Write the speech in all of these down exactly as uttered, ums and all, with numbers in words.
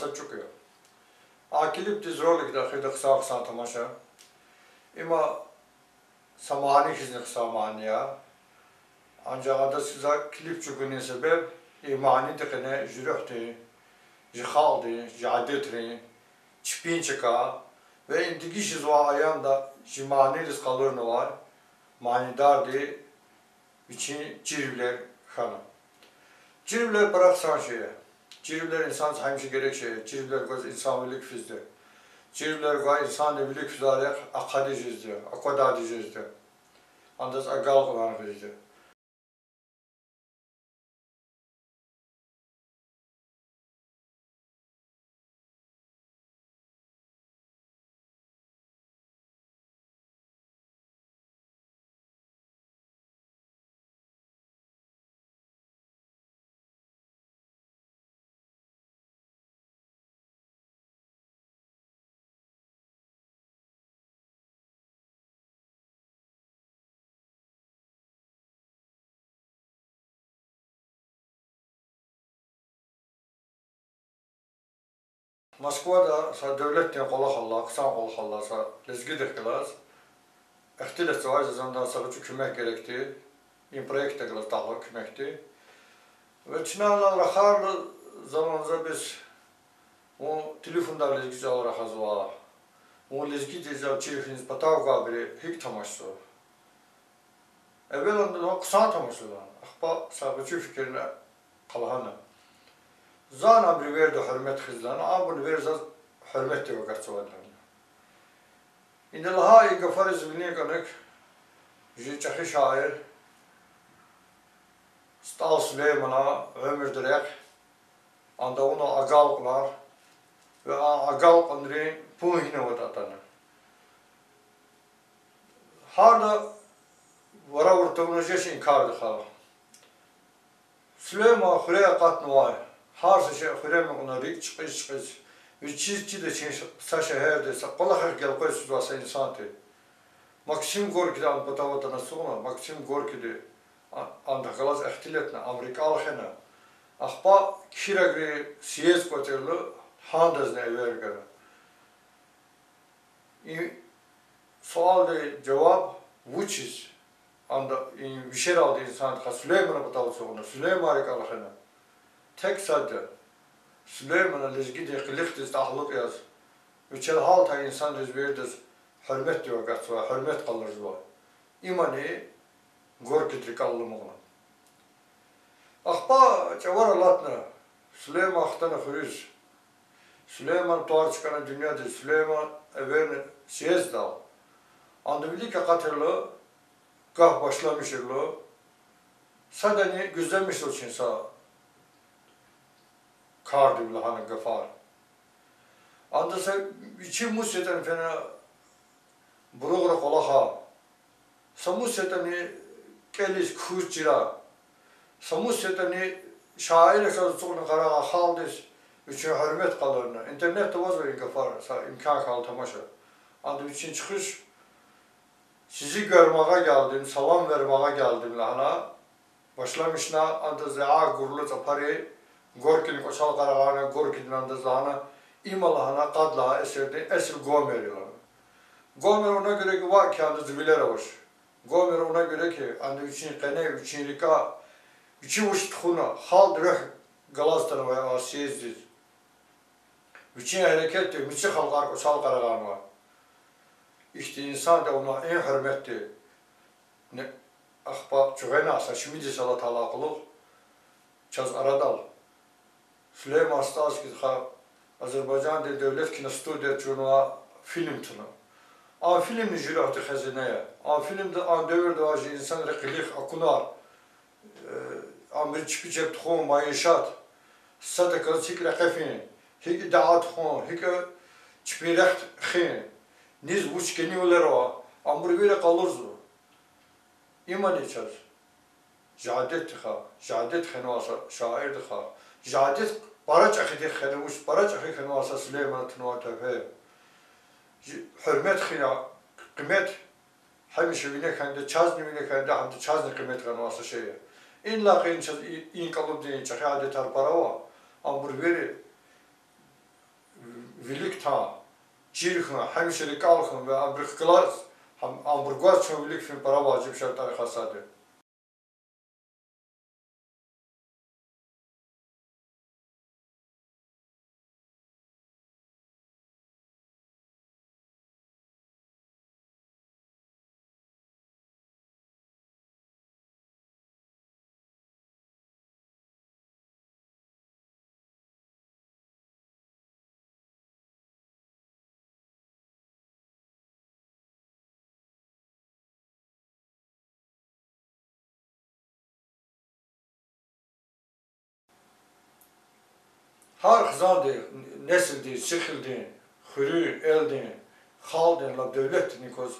Са чӀук я. А клипдиз роликда эхирда хъсан-хъсан тамаша. Има са мани хьизни хъсан мани я. Анжах адаз за клип чӀугунин себеб и манидин къене жи руьгьдин, жи халкьдин, жи адетрин, чпин чка ва им дегиш жезвай аямда жи манийриз къалурнавай манидарди вичин чирвилер хьана. Чирвилер пара хъсан шей я. Чирвилер инсандиз гьамиша герек шей я. Чирвилер гваз инсан вилик физди. Чирвилер гвай инсандин вилик физвай рехъ ахъади жезди, аквадайди жезди. Адаз агалкьунар гъизди. Москвада са девлетдин кӀвалахал алай, хъсан кӀвалахал алай са лезгидихъ галаз ихтилатзавай, за, зандани са гъвечӀи куьмек герекди, им проектдихъ галаз талукь куьмекди. Ва чна ана рахарла, за, за бес вун телефондай лезги чӀал рахазва, вун лезгидиз чир хьиниз патав гвайбуру гьикӀ тамашзава? Эвелан хъсан тамашзава, ахпа са гъвечӀи фикирна хълагьана. Зани абурун верди гьуьрмет хьиз лагьана, абурун вер заз гьуьрметдив агатзавайди лагьана. Ида лагьай и гафариз вилин кӀаник жи чӀехи шаир СтӀал Сулейманан уьмуьрдин рехъ, анда авунвай агалкьунар ва а агалкьунрин пун гьинаватӀа атана. Гьарда варавур тавуна жеч и кардихъ. Сулейман хуьре акъатнавай, гьар са шей хуьре амукьна, рикӀ чкӀиз-чкӀиз, вичиз чидач са шегьердиз, са кӀвалахрихъ гелкъвез физвай са инсан тир. Максим Горькийди ам патав атана ацукьна, Максим Горькийди а-, андахъ галаз ихтилатна, ам рикӀел хвена. Ахпа Кирагрин съезд кӀватӀирла гьандазни эвер гана. И суалдин жаваб: вучиз анда и вишералди инсандихъ Сулейманан патав ацукьна, Сулейман рикӀел хвена? Тек сад я: Сулеймана лезгидин къилихдиз талукь яз, вичел гьалтай инсанриз, вердиз гьуьрметдив агатзава, гьуьрмет къалурзава. Имни Горькийди рикӀел аламукьна. Ахпа чӀавара алатна, Сулейман хтана хуьруьз. Сулейманан тӀвар чкӀана дуьньядиз, Сулейман эверна съезддал. Анда вилик акъатайла, гаф башламишайла, садани гуьзлемишзава чи са кардив лагьана гафар. Анда са вичи мус ятӀани фена буругъра кӀвалахар, са мус ятӀани кӀелиз куьз чира, са мус ятӀани шаиррихъ галаз ацукьна къарагъай халкьдиз вичин гьуьрмет къалурна. Интернетда авазва и гафар, са имкан хьайила тамаша. Анда вичин чӀехи, сизи гуьрмагъа гелдим, салам вермагъа гелдим лагьана башламишна, андаз регьят гурла цӀапари, Горькийни кӀвачел къарагъарна, Горькийди андаз лагьана: им я лагьана, къад лагьай эсердин эсил Гомер я лагьана. Гомер вуна гуьре ки, ваъ ки, андаз вилер авач. Гомер вуна гуьре ки, анда вичин къене, вичин рикӀе, вичи вуч тухвана, халкьдин руьгь галаз атанвай а съезддиз. Вичин гьерекатдив муькуь халкьар кӀвачел къарагъарнавай ихьтин инсандиз авунвай и гьуьрметди. Ахпа чуьгъена са шумуд йис алатай кьулухъ чаз арадал Сулейман Стальскийди Азербайжандин девлет киностудияда чун фильм туна. А фильмни жи руьгьдин хазина я. А фильмда а девирда авай жи инсанрин къилих, акунар, э, абурун чпи чеб тухун майишат, садаказ гьикӀ рекье фин, гьикӀ идегьа тухун, гьикӀ чпин рехъ хуьн, низ вуч кӀанивилер ава, абур вири къалурзава. Имни чаз жи адетдихъ, жи адет хвенвай са шаирдихъ, жи адет пара чӀехидихъ хвена, вуч пара чӀехи хвенвай са Сулеймана тунвай туьгьфе. Жи гьуьрмет хуьн, къимет гьамиша вине хьанвайди, чазни вине хьанвайди, гьамиша чазни къимет гъанвай са шей я. Иллаки чаз и, и кӀалубдин чӀехи адетар пара ава, абур вири вилик тан, чир хьун, гьамиша рикӀел хьун ва абурухъ галаз, гьам-, абур гваз чун вилик фин пара важиб шартӀарикай сад я. Гьар хизандин, несилдин, сихилдин, хуьруьн, элдин, халкьдин, лап девлетдин кваз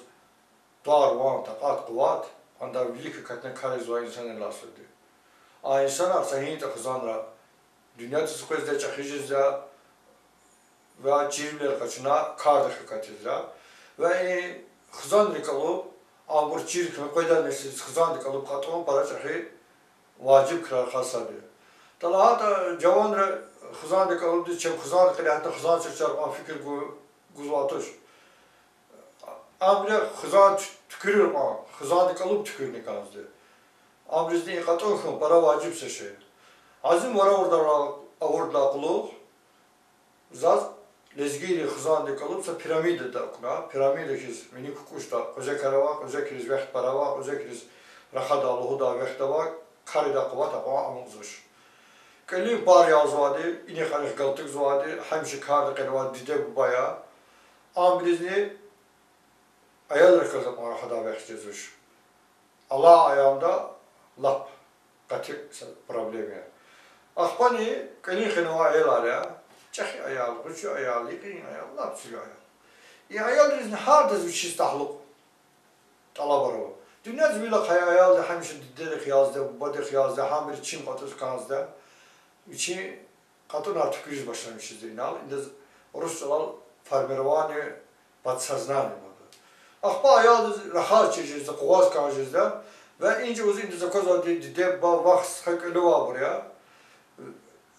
тӀвар-ван, такьат, къуват, анда вилик акатна кар ийизвай инсанрилай сад я. А инсанар са гьинтӀа хизанра дуьньядиз къвезда, чӀехи жезда, ва чирвилер къачуна кардихъ акатзава. Ва и хизандин кӀалуб, абур чир хьун, къведай несилдиз хизандин кӀалуб кьатӀун пара чӀехи важиб крарикай сад я. ТӀа лагьайтӀа жаванри хизандин кӀалубдиз, чеб хизандин къене гьатта хизан чӀуру чар кьван фикир гу-, гузвай туш. Абуру хизан туькӀуьрун кьван, хизандин кӀалуб туькӀуьрна кӀанзава. Абурузни и кьатӀун хьун пара важиб са шей я. Азим вара авурдалай, авурдалай кьулухъ, заз лезгийрин хизандин кӀалуб са пирамидада акуна, пирамида хьиз вини кукӀушда, кьуьзекар авай, кьуьзекриз вехт пара авай, кьуьзекриз рахадай, лугьудай, вехт авай, кар ийидай къуват акьван амукьзавач. Кьилин пар ялзавайди, инихъ-анихъ галтугзавайди, гьамиша карда къеневайди диде-буба я. Абурузни аялрихъ галаз акьван рахадай вехт жезвач. Алай аямда лап къати са проблема я. Ахпани кьилин хинавай аялар я, чӀехи аял, гъвечӀи аял, икьин аял, лап цуьк аял. И аялризни гьардаз вичиз талукь тӀалабар ава. Дуьньядиз вил ахъая аялди гьамиша дидедихъ язда, бубадихъ язда, гьабур чин кьатӀуз кӀанзава. Вичин кьатӀунар туькӀуьриз башламишзава инал, идаз урус чӀалал формирование подсознания лугьуда. Ахпа аялдиз рахаз чир жезда, къугъваз кӀан жезда, ва инжи узи идаз аквазвайди диде-буба, вах-стха, кӀвале авайбур я.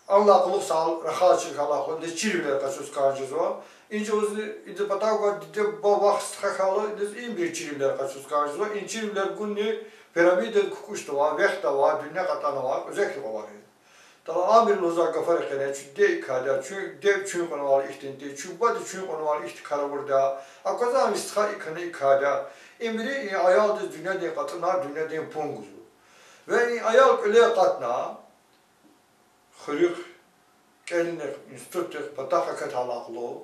Алай кьулухъ са рахаз чир хьайила кьулухъ, идаз чирвилер къачуз кӀан жезва. Инжи узи идаз патав гвай диде-буба, вах-стха хьайила, идаз ибурун чирвилер къачуз кӀан жезва. И чирвилер гунни пирамида кукӀушдавай, вехт авай, дуьнья кьатӀанвай кьуьзекрик авай. ТӀала абуру лугьузвай гафарихъ къене, чун диде икӀ хьайиди я, чун диде чуьн кьванвайвал ихьтинди я, чун бубади чуьн кьванвайвал ихьтин кар авурди я, аквазвай стха икӀ хьана икӀ хьайиди я. Ибуру и аялдиз дуьньядин кьатӀунар, дуьньядин пун гузва. Ва и аял кӀвале акъатна, хуьруьхъ, кӀелунихъ, институтдихъ патахъ акатайла кьулухъ,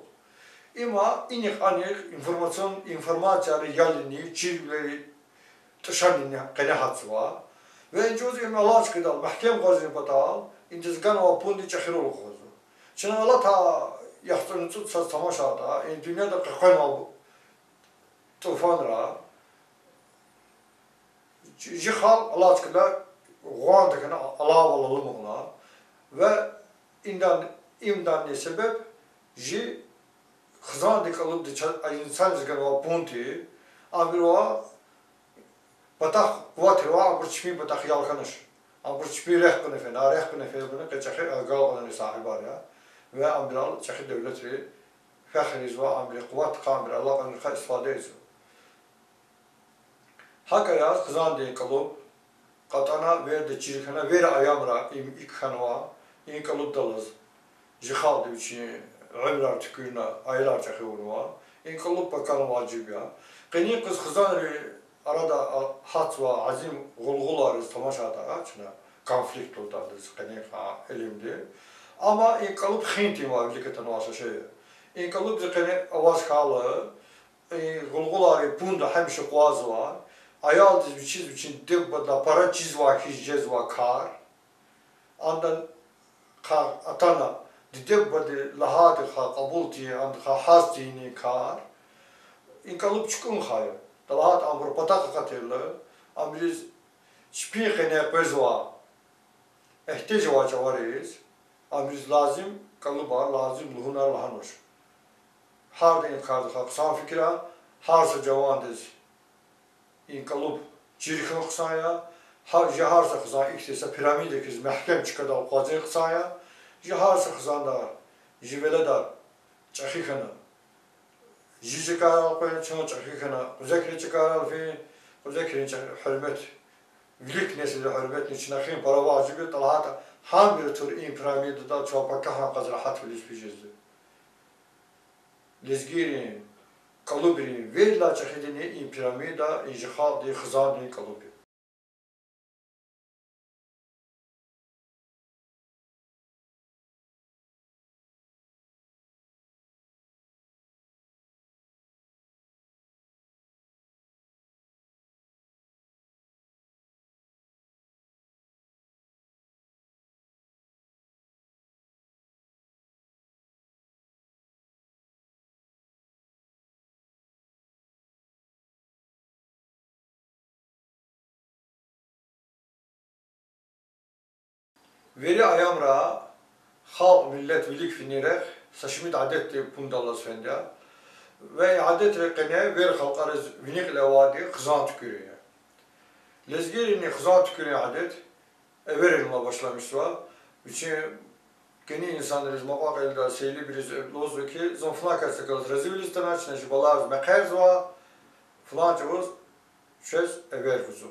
има инихъ-анихъ информацион, информацияри ялни, чирвилери тӀушани къене гьатзава. Ва и чӀавуз им алай чкадал мягькем къвезвай патал, идаз ганвай пунди чӀехирал къвезва. Чна алатай яхцӀурни цӀуд йисуз тамашайтӀа, и дуьньяда къекъвенвай тӀуфанра, жи халкь алай чкада гъван тахьана, алайвал алумукьна, ва индан, имдани себеб жи хизандин кӀалубдиз ча-, инсанриз ганвай пунти, абурувай патахъ къуватривай абур чпин патахъ ял хьанач. Абур чпин рехъ кьуна фена, рехъ кьуна фейибурни къе чӀехи агалкьунрин сагьибар я. Ва абурал чӀехи девлетри фехир ийизва, абурун къуватдикай, абурун алакьунрикай истифада ийизва. ГьакӀ яз хизандин кӀалуб кьатӀана, вирида чир хьана, вири аямра им икӀ хьанва, и кӀалубдаллаз жи халкьди вичин уьмуьрар туькӀуьрна, аялар чӀехи авунва, и кӀалуб пакам важиб я. Къенин къуз хизанрин арада а-, гьатзавай азим гъулгъулайриз тамашайтӀа чна, конфликт лугьудайдаз къенин а илимди. Амма и кӀалуб хин тийизвай вилик атанвай са шей я. И кӀалуб зи къене аваз хьайила, и гъулгъулайрин пунда гьамиша къвазва, аялдиз вичиз вичин диде-бубадилай пара чизвай хьиз жезвай кар, анда хъа-, атана, диде-бубади лагьайди хъа кьабул тийин, анда хъа гьаз тийин кар, и кӀалуб чукӀун хьайи. ТӀа лагьайтӀа абур патахъ акъатайла, абуруз чпин къене къвезвай эгьтияж авай чӀавариз, абуруз лазим кӀалубар, лазим лугьунар лагьанвач. Гьарда и кардихъ хъсан фикир ая, гьар са жавандиз и кӀалуб чир хьун хъсан я, гьа-, жи гьар са хизан ихьтин са пирамида хьиз мягькем чкадал къвазун хъсан я, жи гьар са хизанда жи веледар чӀехи хьана. Жи чкайрал къвен, чун чӀехи хьана, къузекрин чкайрал фин, къузекрин чӀе-, гьуьрмет, вилик несилрин гьуьрметни чна хуьн пара важиб я, тӀа лагьайтӀа гьабур тур и пирамидада чун пакагьан къаз регьятвилиз физ жезва. Лезгийрин, кӀалубрин, виридалай чӀехидини и пирамида, и жи халкьдин хизандин кӀалуб я. Вири аямра халкь, миллет вилик финин рехъ са шумуд адетдин пундаллаз фенди я. Ва и адетрин къене вири халкьариз вини кьиле авайди хизан туькӀуьрун я. Лезгийрини хизан туькӀуьрун адет эверунилай башламишзава. Вичин кӀани инсанриз, мукьва-кьилийриз, сейлибуруз лугьузва хьи, зун флан касдихъ галаз разивилиз атана, чна жи балайриз мехъерзава, флан чӀавуз квез эвер гузва.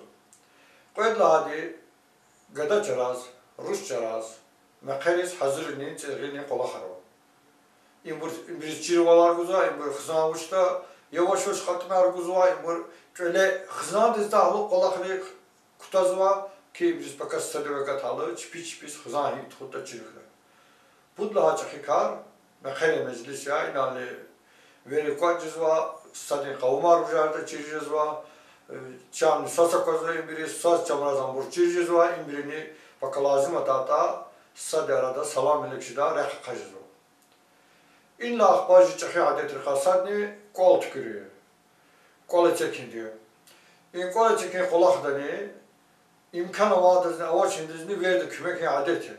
Кьвед лагьайди, гада чараз, руш чараз мехъериз гьазурунин, цӀиргъунин кӀвалахар ава. Ибур, ибуруз чирвилер гузва, ибур хизан вучда, яваш-яваш кьатӀунар гузва, ибур кӀвале хизандиз талукь кӀвалахрихъ кутазва, хьи ибуруз пака садав агатайла чпи-чпиз хизан гьикӀ тухудатӀа чир хьурай. Пуд лагьай чӀехи кар, мехъерин межлис я, иналди вири кӀватӀ жезва, садин къавумар вужар ятӀа чир жезва, э, чамни свас аквазва ибуруз, свас чамраз абур чир жезва, ибуруни пака лазим атайтӀа, садни арада салам-алейк жедай рехъ ахъа жезва. Инлай ахпа жи чӀехи адетрикай садни кӀвал туькӀуьрун я. КӀвал эцигун я. И кӀвал эцигун кӀвалахдани имкан авайдазни авачирдазни вирида куьмекун адет я.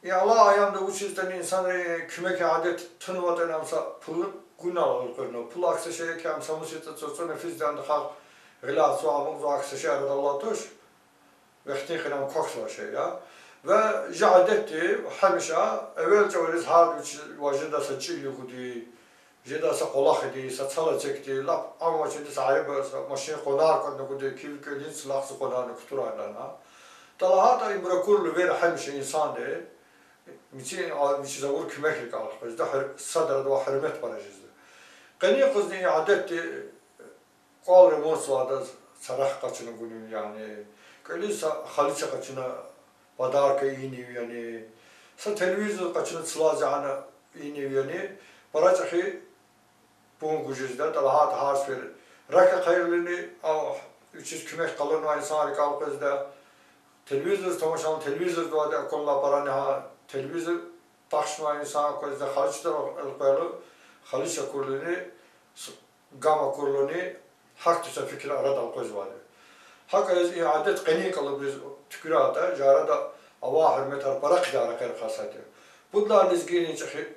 И алай аямда вучиз ятӀани инсанри куьмекун адет тунватӀани, ам са пул гунал элкъуьрна, пул ахьтин са шей я хьи, ам са мус ятӀа цӀуцӀуна физди, анда халкь гъиляй цва амукьзава, ахьтин са шей арадал алай туш. Вехтин хьи ам квахьзавай шей я. Ва жи адетди гьамиша эвел чӀавариз гьарда вичиз важида са чӀил гуди, жеда са кӀвалахди, са цал эцигди, лап ам авачирдаз са гьайба, са машин къванер кӀватӀна гуди, кив кӀвалин цлахза къванерни кутурай лагьана. ТӀа лагьайтӀа ибур акурла вири гьамиша инсанди мицин, а, вичиз авур куьмекрикай къвезда, гьуьр-, садрада авай гьуьрмет пара жезва. Къенин къузни и адетди кӀвал ремонтзавайдаз царах къачуна гунив яни, кӀвализ са халича къачуна подарка ийинив яни, са телевизор къачуна цлаз яна ийинив яни, пара чӀехи пун гуз жезда, тӀа лагьайтӀа гьар сефер рак ахъайирлани, а, вичиз куьмек къалурнавай инсанрикай къвезда, телевизордиз тамашайла, телевизордавайди акунлай парани, гьа телевизор тахшнавай инсан къвезда, халичадал элкъвейла, халич акурлани, с-, гам акурлани, гьахьтин са фикир арадал къвезвайди. ГьакӀ яз и адет къенин кӀалубриз туькӀуьрайтӀа, жи арада авай гьуьрметар пара хъидай рекьерикай сад я. Пуд лагьай лезгийрин чӀехи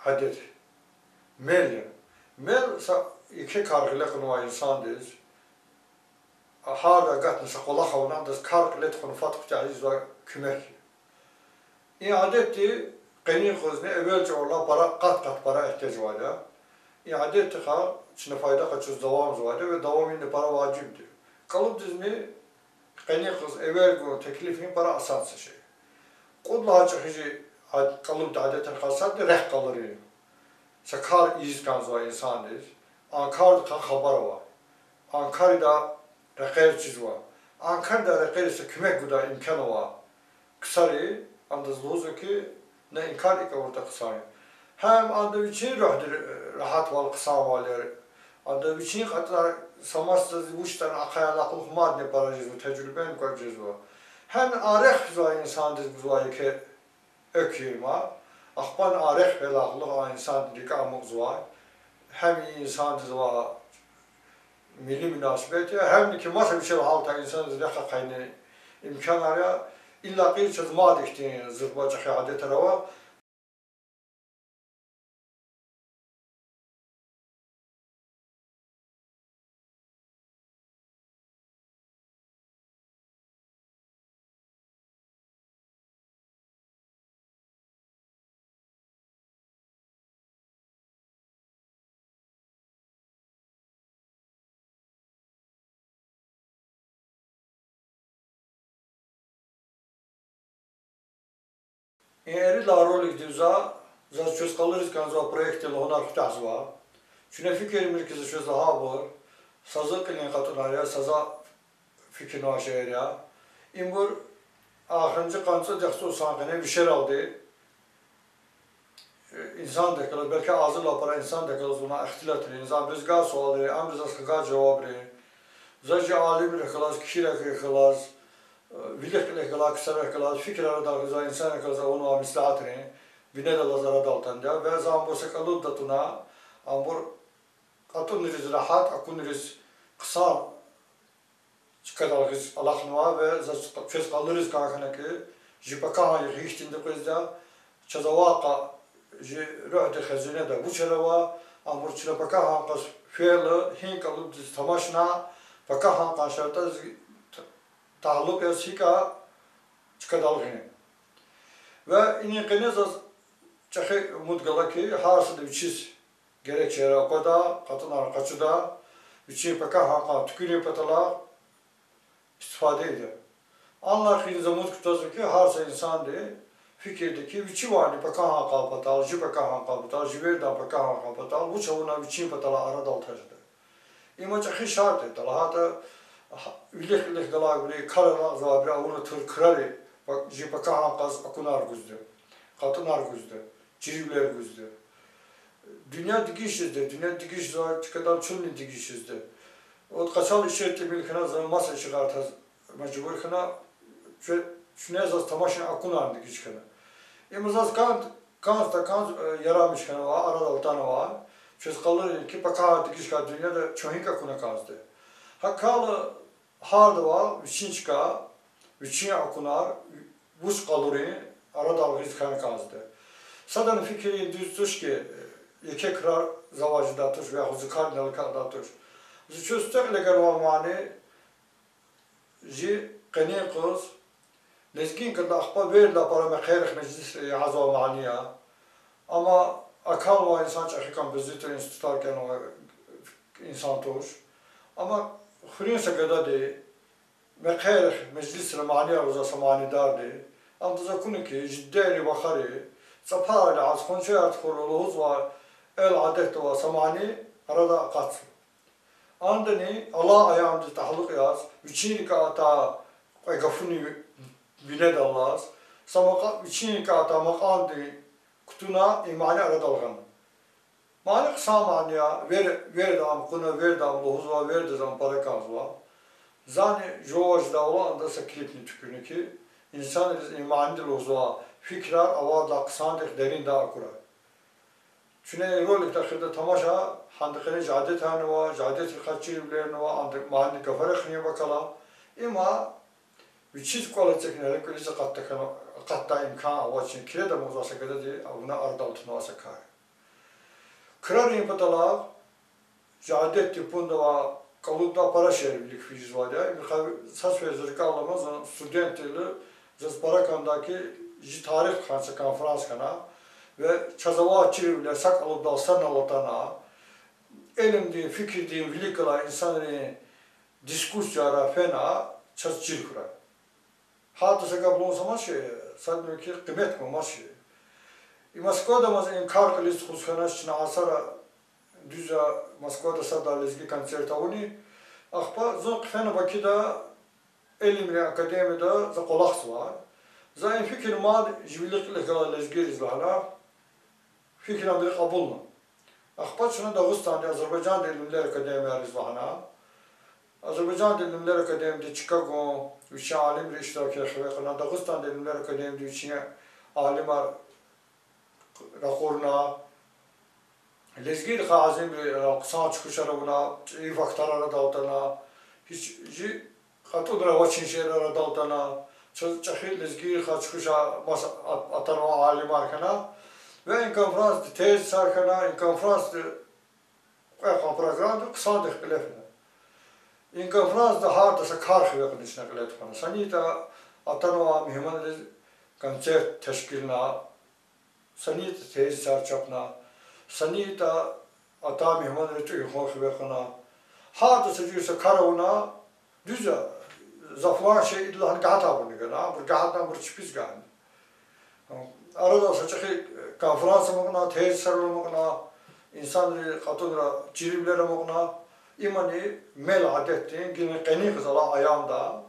адет. Мел я. Мел са еке кар гъиле кьунвай инсандиз, гьарда агатна са кӀвалах авуна, адаз кар кьиле тухун фад куьтягьизвай куьмек я. И адетди къенин къузни эвел чӀавалай пара, къат-къат пара игьтияж авайди я. И адетдикай чна файда къачуз давамзавайди ва давамни пара важибди. КӀалубдизни къенин къуз эвер гун, теклиф гун пара асант са шей. Кьуд лагьай чӀехи жи ад-, кӀалубдин адетрикай садни рехъ къалурун. Са кар ийиз кӀанзавай инсандиз, а кардикай хабар авай, а карда рекьер чизвай, а карда рекьериз са куьмек гудай имкан авай ксари, адаз лугьузва хьи, на и кар икӀ авуртӀа хъсан я. Гьам ада вичин руьгьдин регьятвал, хъсанвал я, ада вичин кьатӀунар са масадаз вуч ятӀани ахъаяй кьулухъ мадни пара жезва, тежрибани кӀватӀ жезва. Гьам а рехъ физвай инсандиз гузвай еке экв я им, ахпа а рехъ фейидалай кьулухъ а инсандин рикӀе амукьзавай, гьам и инсандиз авай милли мунасибет я, гьамни хьи маса вичел гьалтай инсандиз рехъ ахъайин имканар я. Иллаки чаз мад ихьтин зурба чӀехи адетар ава. И эридалай роликдив за, заз чвез къалуриз кӀанзавай проектдин лугьунар куьтягьзава. Чуьне фикирмир хьи, за чвез лагьайбур са зи кьилин кьатӀунар я, са зи фикирнавай шейэр я. Ибур ахиримжи къанни цӀуд яхцӀур сан къене вишералди, э, инсандихъ галаз, белки азивилай пара инсандихъ галаз авунвай ихтилатрин, за абуруз гайи суалрин, абуру заз хгай жавабрин, за чи алимрихъ галаз, кхьирахъ галаз, э, вилик-кьилик галай ксарихъ галаз, фикир арадал гъизвай инсанрихъ галаз авунвай меслятрин бинедаллаз арадал атанди я. Ва за абур са кӀалубда туна, абур кьатӀунриз регьят, акунриз хъсан чкадал гъиз алахънава ва за чвез къалуриз кӀан хьана хьи, чи пакагьан йикъ гьихьтинди къвезди я, чаз авай къа чи руьгьдин хазинада вучар ава, абур чна пакагьан къаз фейила, гьи кӀалубдиз тамашна, пакагьан къан шартӀариз талукь яз гьикӀ чкадал гъин. Ва инин къене заз чӀехи умуд гала хьи, гьар сада вичиз герек шейэр аквада, кьатӀунар къачуда, вичин пакагьан къан туькӀуьрун патал истифада ийида. Анлай къин за умуд кутазва хьи, гьар са инсанди фикирда хьи, вичивайни пакагьан къан патал, чи пакагьан къан патал, чи виридан пакагьан къан патал вуч авуна вичин паталай арадал тежеда. Има чӀехи шартӀ я, лагьайтӀа, вилик-кьилик галайбуру, кар алакьзавайбуру авуна тур крари, чи пакагьан къаз акунар гузда, кьатӀунар гузда, чирвилер гузда. Дуьнья дегиш жезди, дуьнья дегиш жезвай чкадал чунни дегиш жезди. От къецел ишер тӀимил хьана, за маса ишигъар таз мажбур хьана, чуьне заз тамашна акунарни дегиш хьана. Има заз кӀан-, кӀанз-такӀанз, э, ярамиш хьанава, арадал атанава, чвез къалурин хьи, пакагьан дегиш хьайи дуьньяда чун гьикӀ акуна кӀанзди. ГьакӀ хьайила, гьардавай вичин чка, вичин акунар, вуч къалурин арадал гъиз хьана кӀанзди. Садан фикирин дуьз туш хьи, еке крар завай жедай туш, вегьиз зи кардинал кардал туш. Зи чуьз текьле ганвай мани, чи къенин къуз лезгинкадилай ахпа виридалай пара мехъерихъ межлисра ягъазвай мани я. Амма акалвай инсан чӀехи композитор, институтар кӀелнавай инсан туш. Амма хуьруьн са гадади, мехъерихъ межлисра манияр гузвай са манидарди, ам таз акуна хьи, жиддейри вахари, цӀапарал ягъиз, хунчаяр тухурла лугьузвай, эл адетда авай са мани арадай акъатзава. Андани алай аямдиз талукь яз, вичин рикӀе атай кьве гафунин бинедаллаз, са макьа-, вичин рикӀе атай макьамдин кутуна и мани арадал гъана. Мани хъсан мани я, вир-, вирида ам кьуна, вирида ам лугьузва, виридаз ам пара кӀанзава. Зани жуваз жедайвал анда са клипни туькӀуьрна хьи, инсанриз и маниди лугьузвай фикирар авайдалай хъсандихъ, дериндай акурай. Чуьне и роликда эхирда тамаша, гьанди къене чи адетарни ава, чи адетрихъ чирвилерни ава, анда мани гафарихъни ава кала. Има вичиз кӀвал эцигна, гьеле кӀвализ акъатда хьана, акъатдай имкан авачир, киред амукьзавай са гадади авуна арадал тунвай са кар. Крарин паталай чи адетдин пунда авай кӀалубда пара шейэр вилик физвайди я. Им къе са сефер зи рикӀел алама, зун студентдивиле, заз пара кӀандай хьи, чи тарихда хьана са конферанс хьана ва чаз авай чирвилер са кӀалубдал санал атана, илимдин, фикирдин вилик галай инсанрин дискуссияра фена чаз чир хьурай. Гьарда са гапӀ лугьун са ман шей, садни хьи къимет кьван ман шей. И Москвада ман и кар кьилиз тухуз хьанач, чна а сара дуьз я Москвада сад лагьай лезги концерт авуни. Ахпа зун хъфена Бакида, Илимрин академияда за кӀвалахзава. За и фикир мад, чи вилик-кьилик галай лезгийриз лагьана, фикир абуру кьабулна. Ахпа чна Дагъустандин, Азербайжандин илимлер академияриз лагьана. Азербайжандин илимлер академияди чка гун, вичин алимрин иштиракиз хиве кьуна, Дагъустандин илимлер академияди вичин алимар ракъурна. Лезгийрихъай азимри хъсан чукушар авуна, и вахтар арадал атана, гьич чи кьатӀунра авачин шейэр арадал атана, чаз чӀехи лезгийрихъай чукушар маса а-, атанвай алимар хьана. Ва и конферансди тезисар хьана, и конферансди кьве кьван программади хъсандихъ кьиле фена. И конферансда гьарда са кар хиве кьуна, чна кьиле тухвана. СанитӀа атанвай мугьманриз концерт тешкилна, санитӀа тезисар чапна, санитӀа атай мугьманриз тӀуьн-хъун хиве кьуна. Гьарда са жуьре са кар авуна, дуьз я, за флан шей ийида лагьана гагьат абурни гана, абур гагьатна, абур чпиз гана. Арада са чӀехи конференция амукьна, тезисар амукьна, инсанри кьатӀунра чирвилер амукьна, имни мел адетдин гила къенин къизал аямда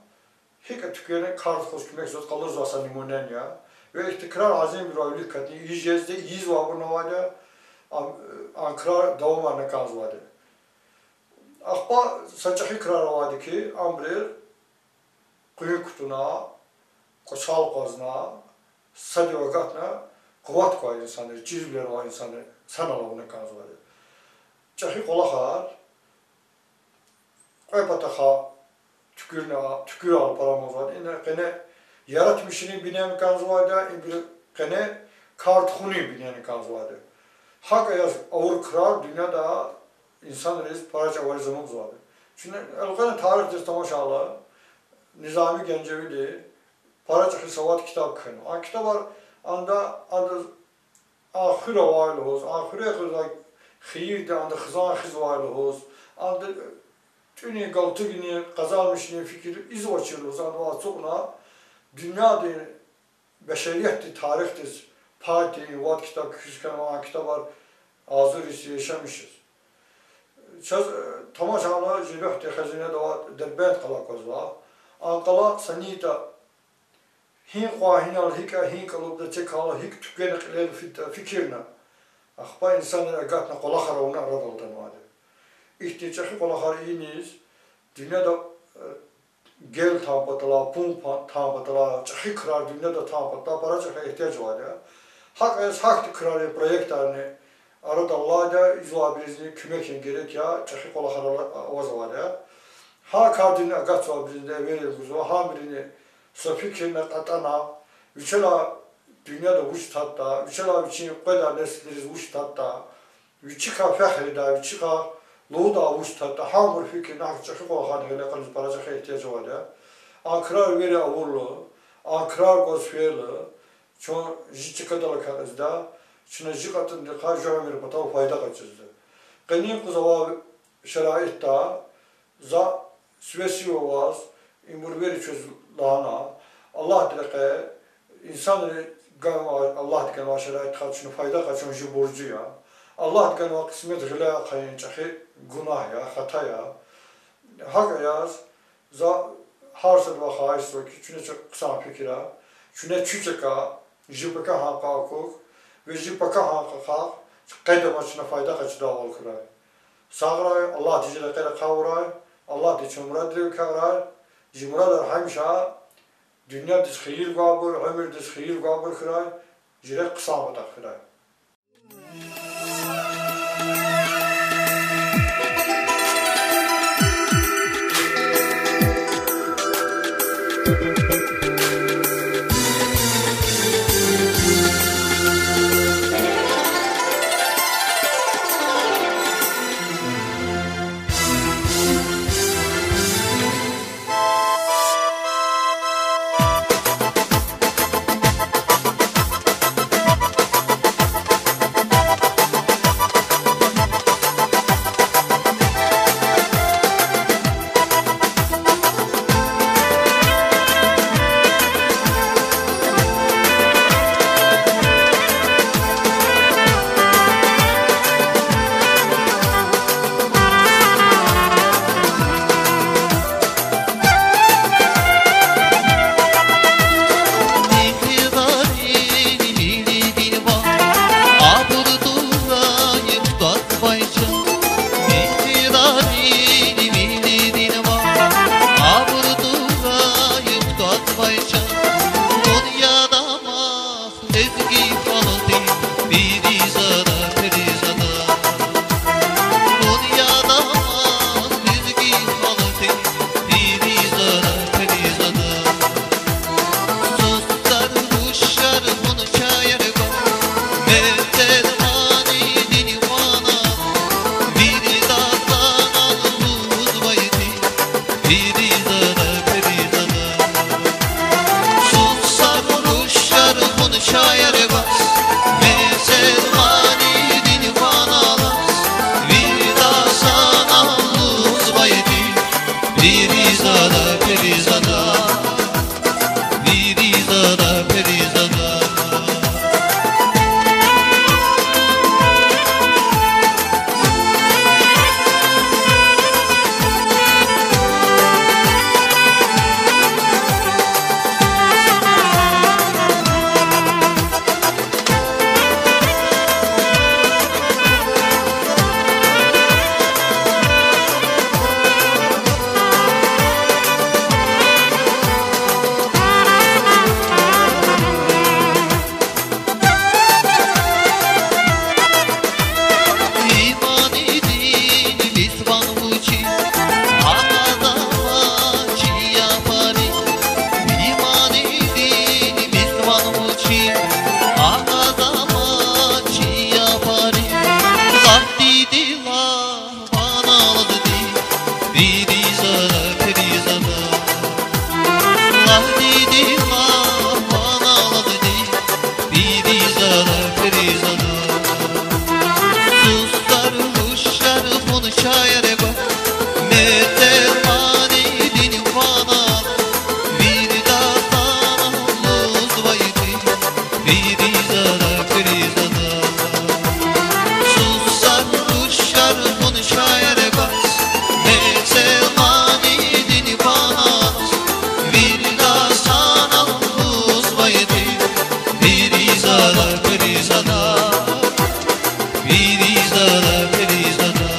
гьикӀ туьквена кар тухуз куьмек ийиз къалурзавай са намуна я. Ва ихьтин крар азимдивай вилик катни ийиз жезди, ийизвайбурни авайди я, ам, а крар давамарна кӀанзавайди я. Ахпа са чӀехи крар авайди хьи, абуру къуьн кутуна, кӀвачел акъвазна, садав агатна, къуват квай инсанри, чирвилер авай инсанри санал авуна кӀанзавайди я. ЧӀехи кӀвалахар кьве патахъай туькӀуьрна, туькӀуьрал пара амазва. Ина къене яратмишунин бинени кӀанзавайди я, ибуру къене кар тухунин бинени кӀанзавайди я. ГьакӀ яз авур крар дуьньяда инсанриз пара чӀавариз амукьзавайди я. Чуьне элкъвена тарихдиз тамашайла, Низами Генжевиди пара чӀехи са вад китаб кхьенва. А китабар анда, анда а хуьр авай лугьуз, а хуьре къвезвай хийирди анда хизан хуьзвай лугьуз, анда тӀуьнин, галтугунин, къазанмишунин фикир ийизвачир лугьуз, анда ацукьна, дуьньядин бешериятдин тарихдиз пай тийин вад китаб кхьиз хьанва, а китабар агъзур йис яшамиш жез. Чаз, э, тамашайла, жи руьгьдин хазинадал Дербент къала аквазва. А къала санитӀа гьи къван, гьинал, гьикӀ, гьи кӀалубда цекайла, гьикӀ туькӀвена кьилел фи-, фикирна. Ахпа инсанри агатна кӀвалахар авуна арадал атанвайди я. Ихьтин чӀехи кӀвалахар ийиз, дуьньяда, э, гел тан патал, пун па-, тан патал, чӀехи крар дуьньяда тан патал пара чӀехи игьтияж авайди я. ГьакӀ яз гьахьтин крарин проектарни арадал алайди я, ийизвайбурузни куьмекдин герек я, чӀехи кӀвалахар ала-, аваз авайди я. Гьа кардин агатзавайбурузни эвериз гузва, гьабуруни са фикирна кьатӀана, вичелай дуьньяда вуч татда, вичелай вичин къведай несилриз вуч татда, вичикай фехридай, вичикай лугьудай вуч татда, гьабур фикирна, гьа чӀехи кӀвалахарни гъиле кьуниз пара чӀехи игьтияж авайди я. А крар вири авурла, а крар гваз фейила, чун жи чкадал акъатзавайди я, чна жи кьатӀунрихъай жи уьмуьр патал файда къачузда. Къенин къуз авай шараитда за сиве сив аваз, ибур вири чвез лагьана, Аллагьдин рекье, инсанри ганвай, Аллагьди ганвай шараитдихъай чна файда къачун жи буржи я. Аллагьди ганвай кьисмет гъиле ахъайин чӀехи гунагь я, хата я. ГьакӀ яз, за гьар садавай хагьишзава хьи, чуьне чак хъсан фикир ая, чуьне чуьчака, жи пакагьан къакъук, ва жи пакагьан къакъахъ къедама чна файда къачудайвал хьурай. Сагърай, Аллагьди жи рекьер ахъавурай, Аллагьди чун мурадрив агакьрай, жи мурадар гьамиша дуьньядиз хийир гвайбур, уьмуьрдиз хийир гвайбур хьурай, жи рехъ хъсан патахъ фирай. Фиризада, Фиризада.